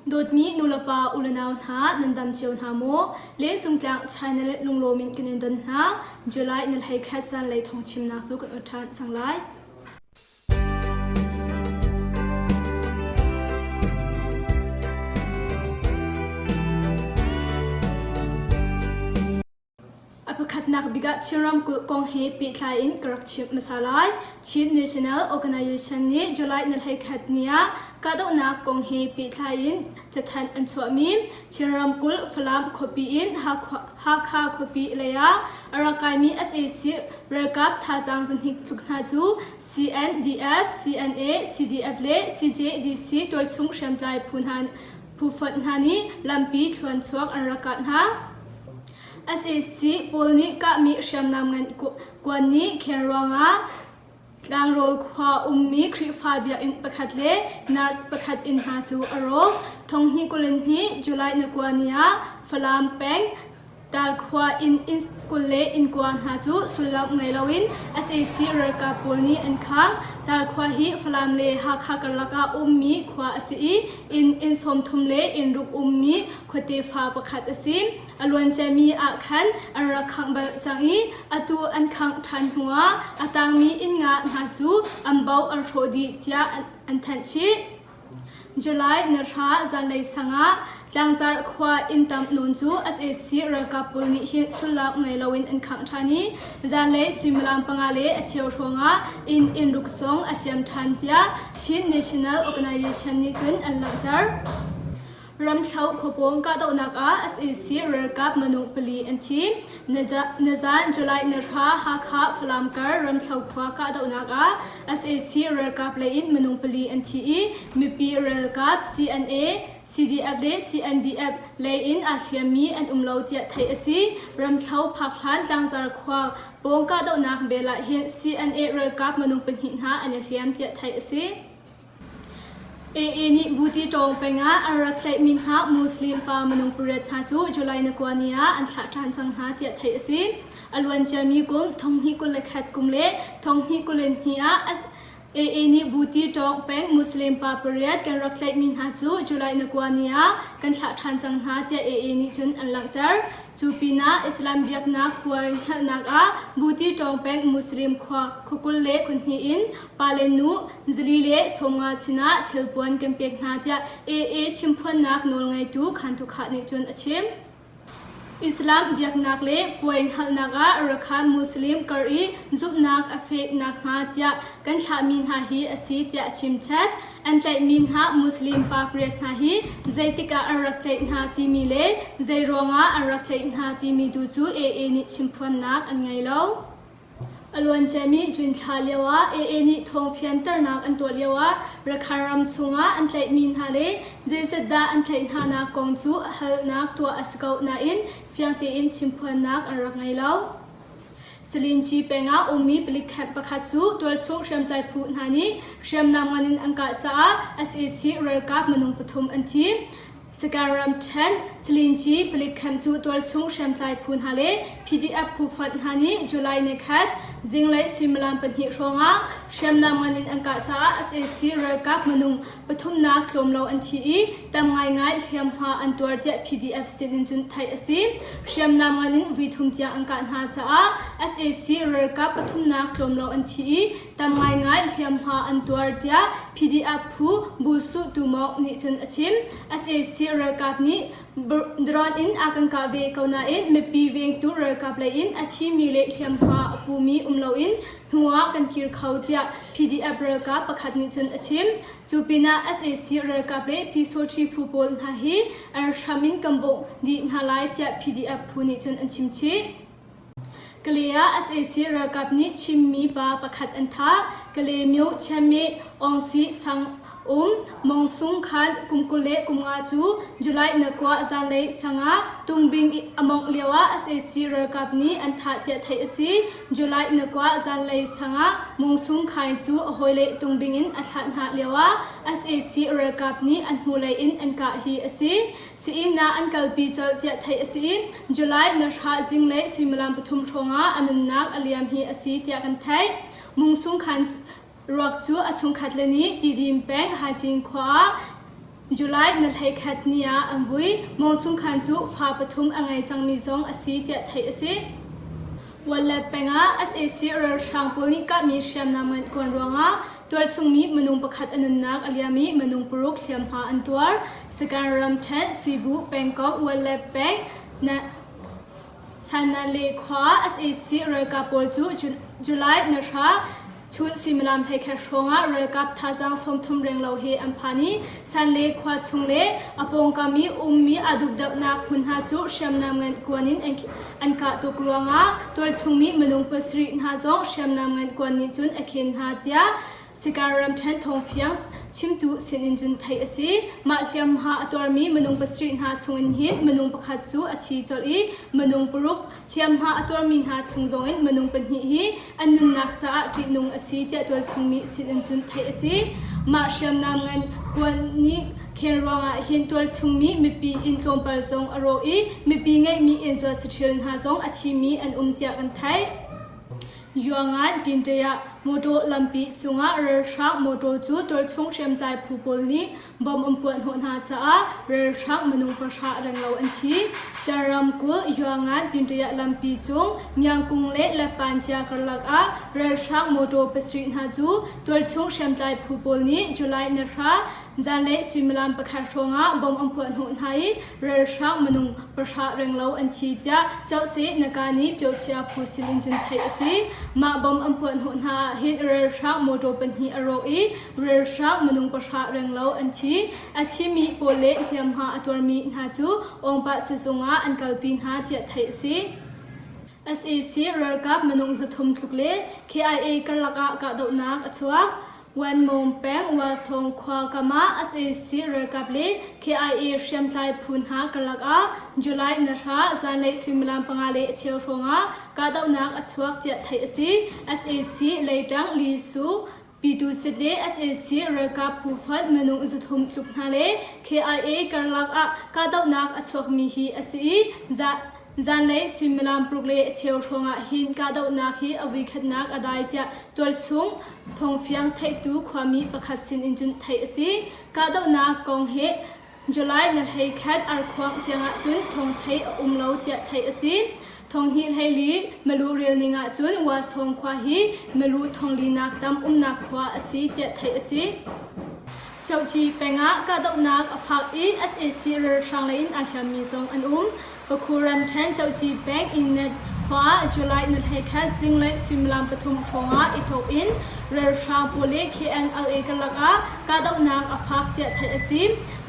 Dawtmi nulepa ulenau hna nan dam cio hna maw? Lengcung tlang channel lunglawm in kan in don hna. July ni 11 zanlei thawngchimnak cu kan ot ṭhan cang lai. A pakhatnak bik ah Chin ramkulh kong he pehtlai in ka rak chimh hmasa lai. Chin National Organization nih July ni 11 ni ah kahdohnak kong he pehtlai in cathanh an chuahmi Chin ramkulh Falam khuapi in Hakha khuapi lei ah a rak kaimi sac ralkap thazaang zahnih tluk hna cu CNDF, CNA, CDF le CJDC tualchung hriamtlai phu hna phu fonh hna nih lampi thluanchuak an rak kah hna. Sac pawl nih kahmi hriamnam ngan kuan nih khel ruangah Tlangrawl khua ummi Khrihfa biakinn pakhat le nurse pakhat inn hna cu a rawk. Thonghnih 22 July ni kua ni ah Falam peng Talkhua inn inn 20 le inn kua hna cu sullam ngei loin sac ralkap pawl nih an khang. Talkhua hi Falam le Hakha karlak ah ummi khua a si i inn inn 30 le inn ruk ummi khuate fa pakhat a si. A luanciami ah khan an rak khangh bal cang i atu an khangh ṭhan hnuah a tangmi inn nga hna cu an bo an hrawh dih tiah an thanh chih. July ni hra zanlei sang ah Tlangzar khua inn tam nawn cu sac ralkap pawl nih hin sullam ngei loin an khangh ṭhan i zanlei suimilam panga le a cheu hrawngah inn inn ruk zong a ciam ṭhan tiah Chin National Organization nih cun an langhter. Ramthlo khuapawng kahdohnak ah sac ralkap minung pali an thi. Nizan July ni hra Hakha Falam kar Ramthlo khua kahdohnak ah sac ralkap lei in minung pali an thi i mipi ralkap CNA, CDF le CNDF lei in aa hliammi an um lo tiah theih a si. Ramthlo phak hlan Tlangzar khua pawng kahdohnak bel ah hin CNA ralkap minung pahnih hna an i hliam tiah theih a si. AA nih Buti ṭawng peng ah an rak tlaihmi hna Muslim pa minung pariat hna cu July ni kua ni ah an thlah ṭhan cang hna tiah theih a si. A luanciami kum 2021 kum le 2022 ah AA nih Buti ṭawng peng Muslim pa pariat kan rak tlaihmi hna cu July ni kua ni ah kan thlah ṭhan cang hna tiah AA nih cun an langhter. Cu pinah Islam biaknak puai hngalhnak ah Buti ṭawng peng Muslim khua khuakul le khuahnih in pa le nu zali le 50 sinah thilpuan kan pek hna tiah AA chimphuannak nawlngeitu Khan Thu Khah nih cun a chim. Islam biaknak le puai hngalhnak ah Rakhine Muslim kar i zumhnak a feh nakhnga tiah kan thlahmi hna hi a si tiah a chim chap. An tlaihmi hna Muslim pa pariat hna hi zeitik ah an rak tlaih hna timi le zei ruangah an rak tlaih hna timi tu cu AA nih chimphuannak an ngei lo. A luanciami June thla lioah AA nih thawng fianternak an tuah lioah Rakhine ram chungah an tlaihmi hna le zeizat dah an tlaih hnanak kong cu halnak tuah a si ko nain fiang tein chimphuannak an rak ngei lo. Salinci peng ah ummi palik camp pakhat cu tualchung hriamtlai phu hna nih hriamnam ngan in an kah caah sac ralkap minung pathum an thi. Sagaing ramṭhen Salinci palik camp cu tualchung hriamtlai phu hna le PDF phu fonh hna nih July ni khat zinglei suimilam pahnih hrawngah hriamnam ngan in an kah caah sac ralkap minung pathumnak tlawm lo an thi i tam ngaingai hliamhma an tuar tiah PDF sin in cun theih a si. Hriamnam ngan in vuithum tiang an kah hna caah sac ralkap pathumnak tlawm lo an thi i tam ngaingai hliamhma an tuar tiah PDF phu Bu Suh Tu Maung nih cun a chim. Sac ralkap nih drone in a kan kah ve ko nain mipi vengtu ralkap lei in a thimi le hliamhma a pumi um loin hnu ah kan kir kho tiah PDF ralkap pakhat nih cun a chim. Cu pinah sac ralkap le Pyusawṭhi phu pawl hna hi an hram in kan bawmh dih hna lai tiah PDF phu nih cun an chim chih. Kalay ah sac ralkap nih Chinmi pa pakhat an thah. Kalaymyo Chianmeh Awngsi sang um Mong Sung Khan kum 25 cu July na kua zanlei sang ah Tungbing a mawngh lio ah sac ralkap nih an thah tiah theih a si. July na kua zanlei sang ah Mong Sung Khaing cu a hawile Tungbing in a thlah hna lio ah sac ralkap nih a hnulei in an kah hi a si. Sii ah an kalpi colh tiah theih a si i July ni hra zinglei suimilam pathum hrawngah a nunnak a liam hi a si tiah kan theih. Mungsung Khan ruak cu a chungkhat le nih Tidim peng Hajing khua ah. July ni 11 ni ah an vui. Mong Sung Khan cu fa pathum a ngei cangmi zong a si tiah theih a si. Wallet peng ah sac ralhrang pawl nih kahmi hriamnam ngan kuan ruangah tualchungmi minung pakhat a nunnak a liam i minung paruk hliamhma an tuar. Sagaing ramṭhen Suibu pengkomh Wallet peng na Sanale khua sac ralkap pawl cu July ni hra chun suimilam 11 hrawngah ralkap thazaang 30 renglo he an phan i Sanle khua chung le a pawngkam i ummi aa dupdohnak hmun hna cu hriamnam ngan kuan in an kah tuk ruangah tualchungmi minung pasarih hna zong hriamnam ngan kuan nih cun a khen hna tiah Sikar ramṭhen thawngfiang chimtu sinin cun theih a si. Mah hliamhma a tuarmi minung pasarih hna chungin hin minung pakhat cu a thi colh i minung paruk hliamhma a tuarmi hna chung zongin minung pahnih hi an nunnak caah ṭihnung a si tiah tualchungmi sinin cun theih a si. Mah hriamnam ngan kuan nih khen ruangah hin tualchungmi mipi inn tlawmpal zong a rawh i mipi ngeihmi innzuat saṭhil hna zong a thimi an um tiah kan theih. Yuangan Pinte ah motor lampi cungah ralhrang motor cu tualchung hriamtlai phu pawl nih bomb an puah hnawh hna caah ralhrang minung pahra renglo an thi. Shan ramkulh Yuangan Pinte ah lampi cung Ngiangkung le Lepancia karlak ah ralhrang motor pasarih hna cu tualchung hriamtlai phu pawl nih July ni hra Zanlei suimilam pakhat hrawngah bomb an puah hnawh hna i ralhrang minung pahra renglo an thi tiah Chohse Nakani Pyochia phu sin in cun theih a si. Mah bomb an puah hnawh hna ah hin ralhrang motor pahnih a rawk i ralhrang minung pahra renglo an thi. A thimi pawl le hliamhma a tuarmi hna cu Awngpah sizung ah an kalpi hna tiah theih a si. Sac ralkap minung 300 tluk le KIA karlak ah kahdohnak a chuak. Wanmong peng Wasong khua kam ah sac ralkap le KIA hriamtlai phu hna karlak ah July ni hra zanlei suimilam panga le a cheu hrawngah kahdohnak a chuak tiah theih a si. Sac leitang Lisu Pitu Sit le sac ralkap phu fonh minung 300 tluk hna le KIA karlak ah kahdohnak a chuakmi hi a si i Zanlei suimilam paruk le a cheu hrawngah hin kahdohnak hi a vuikhatnak a dai tiah tualchung thawngfiang theihtu khuami pakhat sin in cun theih a si. Kahdohnak kong hi July ni 11 arkhuang tiangah cun thawng theih a um lo tiah theih a si. Thonghnih hleili milu rel ning ah cun Wasawng khua hi milu thonglinak tam umnak khua a si tiah theih a si. Coci peng ah kahdohnak a fak i sac ralhrang lei in aa hliammi zong an um. Pakhu ramṭhen Coci peng Innet khua ah July ni 11 zinglei suimilam pathum hrawngah i thawk in ralhrang pawl le KNLA karlak ah kahdohnak a fak tiah theih a si.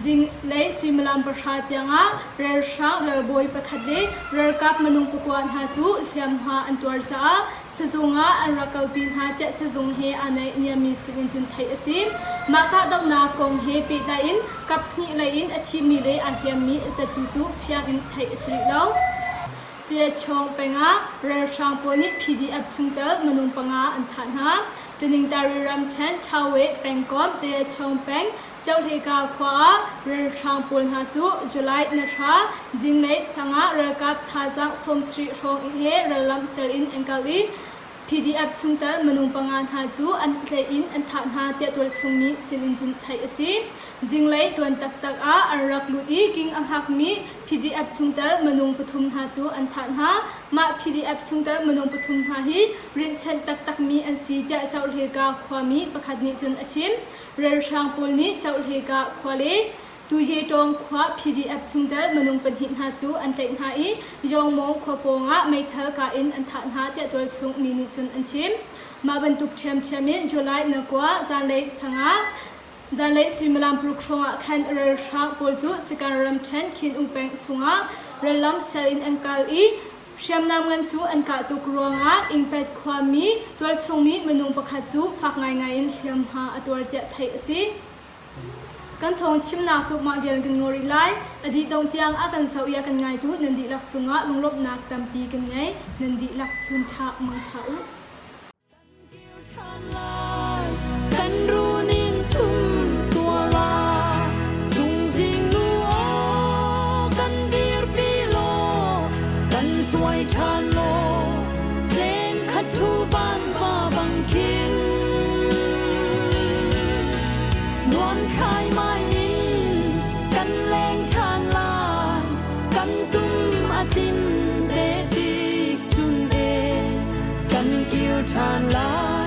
Zinglei suimilam pahra tiangah ralhrang ralbawi pakhat le ralkap minung pakua hna cu hliamhma an tuar caah Sizung ah an rak kalpi hna tiah sizung he aa naihniammi sinin cun theih a si. Mah kahdohnak kong he pehtlai in kaphnih lei in a thimi le aa hliammi zattu cu fiang in theih a si rih lo. Tiachawng peng ah ralhrang pawl nih PDF chungtel minung panga an thah hna. Taningtari ramṭhen Ṭhawe pengkomh Tiachawng peng Cohleka khua ah ralhrang pawl hna cu July ni hra zinglei sang ah ralkap thazaang 70 hrawng he rallamh ser in an kal i PDF chungtel minung panga hna cu an hlei in an thah hna tiah tualchung mi sinin cun theih a si. Zinglei tuan taktak ah an rak lut i king a hngakmi PDF chungtel minung pathum hna cu an thah hna. Mah PDF chungtel minung pathum hna hi rinhchanh taktakmi an si tiah Cohleka khuami pakhat nih cun a chim. Ralhrang pawl nih Chohleka khua le Tujetawng khua PDF chungtel minung pahnih hna cu an tlaih hna i Yawngmawng khua pawngah meithal kah in an thah hna tiah tualchung mi nih cun an chim. Mah bantuk ṭhiamṭhiam in July na kua zanlei sangah zanlei suimilam paruk hrawngah khan ralhrang pawl cu Sagaing ramṭhen Khin-U peng chungah rallam sel in an kal i Hriamnam ngan cu an kah tuk ruangah Ingpet khuami tualchungmi minung pakhat cu fak ngaingai in hliamhma a tuar tiah theih a si. Kan thawng chimnak cu mah vial kan ngaw rih lai. A dih dongh tiang a kan zoh i a kan ngaitu nan dihlak cungah lunglawmhnak tampi kan ngei. Nan dihlak chun ṭha mang ṭha u. Kan runin sum tua la Cungzing nu aw kan dirpi law kan hruai ṭhan law Len khat thu van va bang khin Nuam khai mai in. tlin te tik chun e kan kir ṭhan lai.